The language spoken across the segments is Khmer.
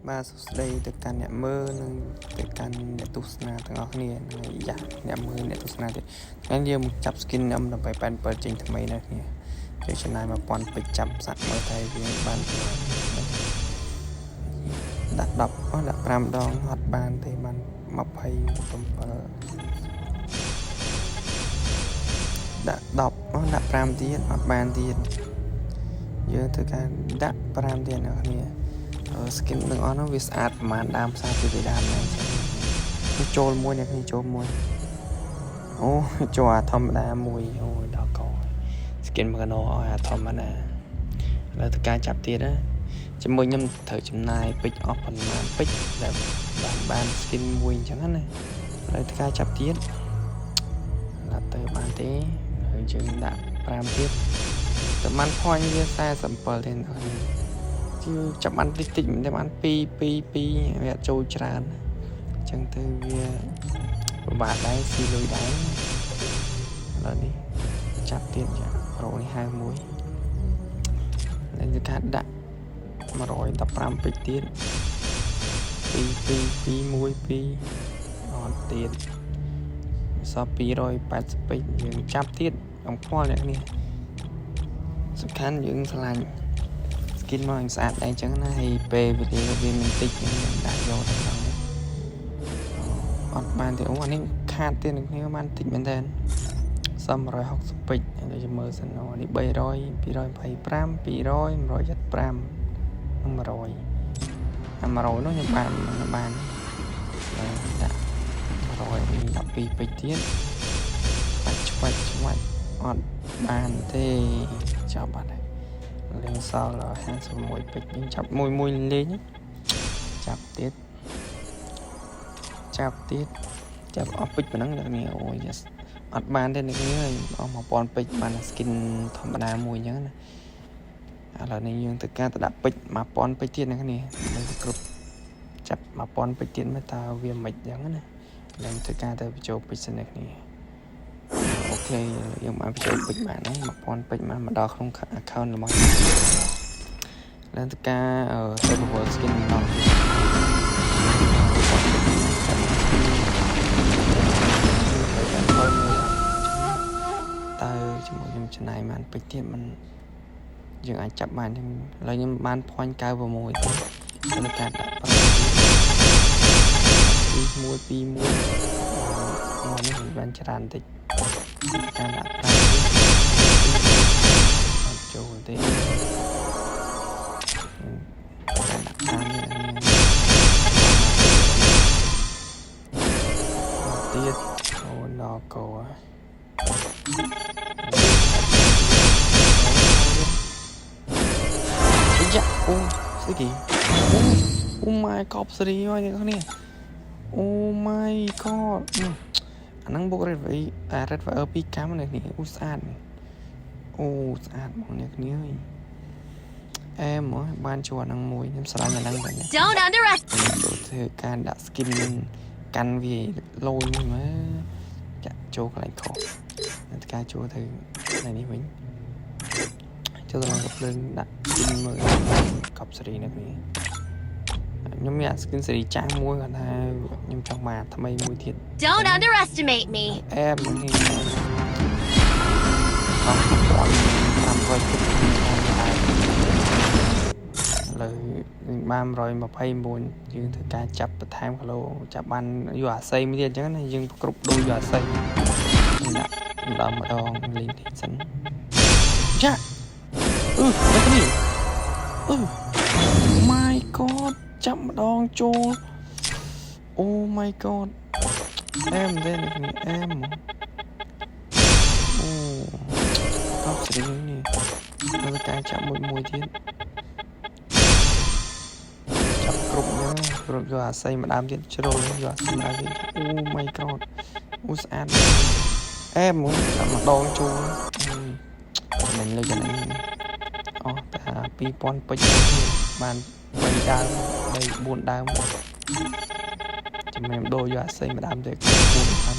បាទសួស្តីទៅកាន់អ្នកមើលនិងទៅកាន់អ្នកទស្សនាទាំងអស់គ្នាហើយយ៉ាអ្នកមើលអ្នកទស្សនាទៀតថ្ងៃនេះយើងមកចាប់ skin M887 ចេញថ្មីណាគ្នាយើងចំណាយ1000ពេជ្រចាប់សាក់មើលតែវាបានដាក់10អស់ដាក់5ដងអត់បានទេបាន27ដាក់10អស់ដាក់5ទៀតអត់បានទៀតយើងធ្វើការដាក់5ទៀតអ្នកគ្នា skin ទាំងអស់នោះវាស្អាតប្រហែលដើមផ្សារពីដើមដែរចឹងចូលមួយអ្នកគ្នាចូលមួយអូចូលអាធម្មតាមួយអូដល់ក skin មកកណោឲ្យអាធម្មតាឥឡូវធ្វើការចាប់ទៀតណាជាមួយខ្ញុំត្រូវចំណាយពេជ្រអស់ប៉ុន្មានពេជ្រដែលបាន skin មួយអញ្ចឹងណាឥឡូវធ្វើការចាប់ទៀតដល់ទៅបានទេហើយយើងដាក់5ទៀតតែបាន point វា47ទេអ្នកគ្នា ជាចាប់បានតិចតិចមិនតែបាន2 2 2វាអត់ចូលច្រើនអញ្ចឹងទៅវាពិបាកដែរស៊ីលុយដែរឥឡូវនេះចាប់ទៀតចាប្រូនេះហៅមួយនេះគឺការដាក់115ពេជ្រទៀត2 2 2 1 2អត់ទៀតសល់280ពេជ្រយើងចាប់ទៀតអំខ្វល់អ្នកនេះសំខាន់យើងឆ្លាញ់ skin មកឲ្យស្អាតដែរអញ្ចឹងណាហើយពេលវេលាវាមិនតិចយើងដាក់យកតែម្ដងអត់បានទេអូអានេះខាតទៀតនឹងគ្នាបានតិចមែនតើសំ160ពេជ្រនេះចាំមើលសិនអូនេះ300 225 200 175និង100អា100នោះខ្ញុំបានខ្ញុំបានដាក់112ពេជ្រទៀតឆ្វាច់ឆ្វាច់ឆ្វាច់អត់បានទេចាប់បាត់ហើយ លេងសល់56ពេជ្រយើងចាប់មួយមួយលេងចាប់ទៀតចាប់ទៀតចាប់អស់ពេជ្រប៉ុណ្ណឹងអ្នកនេះអូ yes អត់បានទេអ្នកនេះអស់1000ពេជ្របាន skin ធម្មតាមួយអញ្ចឹងណាឥឡូវនេះយើងត្រូវការទៅដាក់ពេជ្រ1000ពេជ្រទៀតអ្នកនេះដើម្បីគ្រប់ចាប់1000ពេជ្រទៀតមើលតើវាមិនអញ្ចឹងណាឡើងធ្វើការទៅបញ្ចូលពេជ្រសិនអ្នកនេះOK យើងបានបញ្ចូលពេជ្របានហើយ1000ពេជ្របានមកដល់ក្នុង account របស់យើងឡើងទៅការទៅប្រវល់ skin ម្ដងទៀតចាប់ skin ហើយមួយតើជាមួយខ្ញុំចំណាយបានពេជ្រទៀតมันយើងអាចចាប់បានឥឡូវខ្ញុំបាន point 96ទៀតនៅការដាក់5 2 1 2 1អូនេះបានច្រើនតិចការដាក់5អត់ចូលទេការដាក់5នេះទៀតអូដល់កោអាយ៉ាអូស្អីគេអូអូ my god ស្រីហើយអ្នកនេះអូ my god អាហ្នឹងបុក red fire អា red fire ពីរកាំនេះអូស្អាតអូស្អាតហ្មងអ្នកនេះអើយអែមហ្មងបានជួអាហ្នឹងមួយខ្ញុំស្រឡាញ់អាហ្នឹងបែបនេះ Don't underestimate. ចូលធ្វើការដាក់ skin កាន់វាលយមួយមើលចាក់ចូលកន្លែងខុសតែការចូលទៅកន្លែងនេះវិញចូលទៅឡើងកភ្លើងដាក់ skin មើលកប់សេរីនេះនេះខ្ញុំមានអា skin សេរីចាស់មួយគាត់ថាខ្ញុំចង់មកថ្មីមួយទៀត Don't underestimate me. អែមនេះអស់1500គិតបានដែរឥឡូវបាន129យើងធ្វើការចាប់បន្ថែមគីឡូចាប់បានយកអាស័យមួយទៀតអញ្ចឹងណាយើងគ្រប់ដូចយកអាស័យដាក់ម្ដងម្ដងលេងតិចសិនចាអឺមកនេះអឺ my god ចាប់ម្ដងចូល Oh my god អែមទេនេះអែមអូកប់ស្រីនេះដល់ការចាប់មួយមួយទៀតចាប់គ្រប់អញ្ចឹងគ្រប់យកអាស័យម្ដើមទៀតជ្រុលយកអាស័យម្ដើមទៀតអូ my god អូស្អាតអែមហ្មងដាក់ម្ដងចូលចំណេញលើចំណេញអស់តែ2000ពេជ្របាន3ដើម3 4ដើម ចាំខ្ញុំដូរយកអាស័យម្ដើមទៅ4ដើម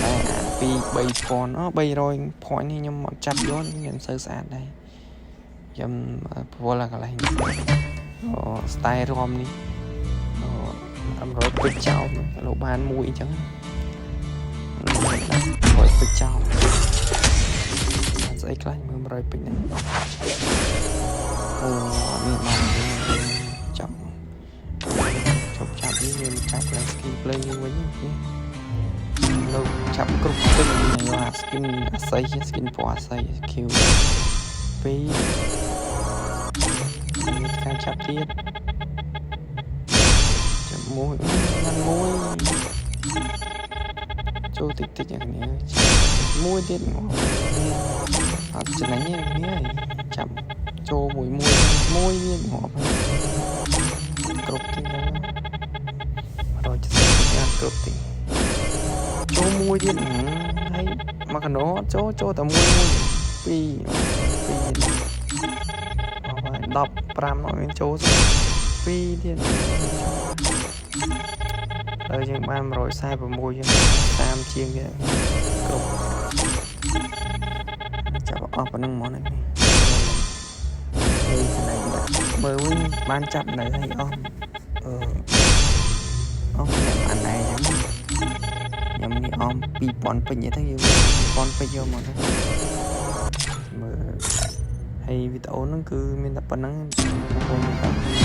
តែអា2 3000អូ300 point នេះខ្ញុំអត់ចាប់យកខ្ញុំមិនសូវស្អាតដែរខ្ញុំប្រវល់កន្លែងអូ style រំនេះ 100ពេជ្រចោលឥឡូវបានមួយអញ្ចឹងដាក់100ពេជ្រចោលបានស្អីខ្លះមើល100ពេជ្រហ្នឹងអូអត់មានបានទេចាប់ជប់ចាប់នេះយើងចាប់កន្លែង skin play យើងវិញនេះលោកចាប់គ្រប់ទឹកយកអា skin អាស័យ skin ពណ៌អាស័យ Q 2មានការចាប់ទៀតចាប់មួយបានមួយចូលតិចតិចយ៉ាងនេះមួយទៀតងាប់អត់ចំណេញទេគ្នាចាប់ចូលមួយមួយមួយទៀតងាប់គ្រប់ទៀតហ្នឹង170អត់គ្រប់ទេចូលមួយទៀតហើយមកកណោអត់ចូលចូលតែមួយមួយពីរពីរអស់ហើយ15អត់មានចូលសោះពីរទៀតហើយយើងបាន146យើងតាមជាងទៀតគ្រប់ចាប់អស់ប៉ុណ្្នឹងហ្មងហ្នឹងហើយចំណែកដាក់មើលវិញបានចាប់នៅហើយអស់អឺអស់ម្នាក់បានដែរអញ្ចឹងខ្ញុំនេះអស់2000ពេញទៅយើង2000ពេញយកមកទៅមើលហើយវីដេអូហ្នឹងគឺមានតែប៉ុណ្្នឹងបងប្អូនតាម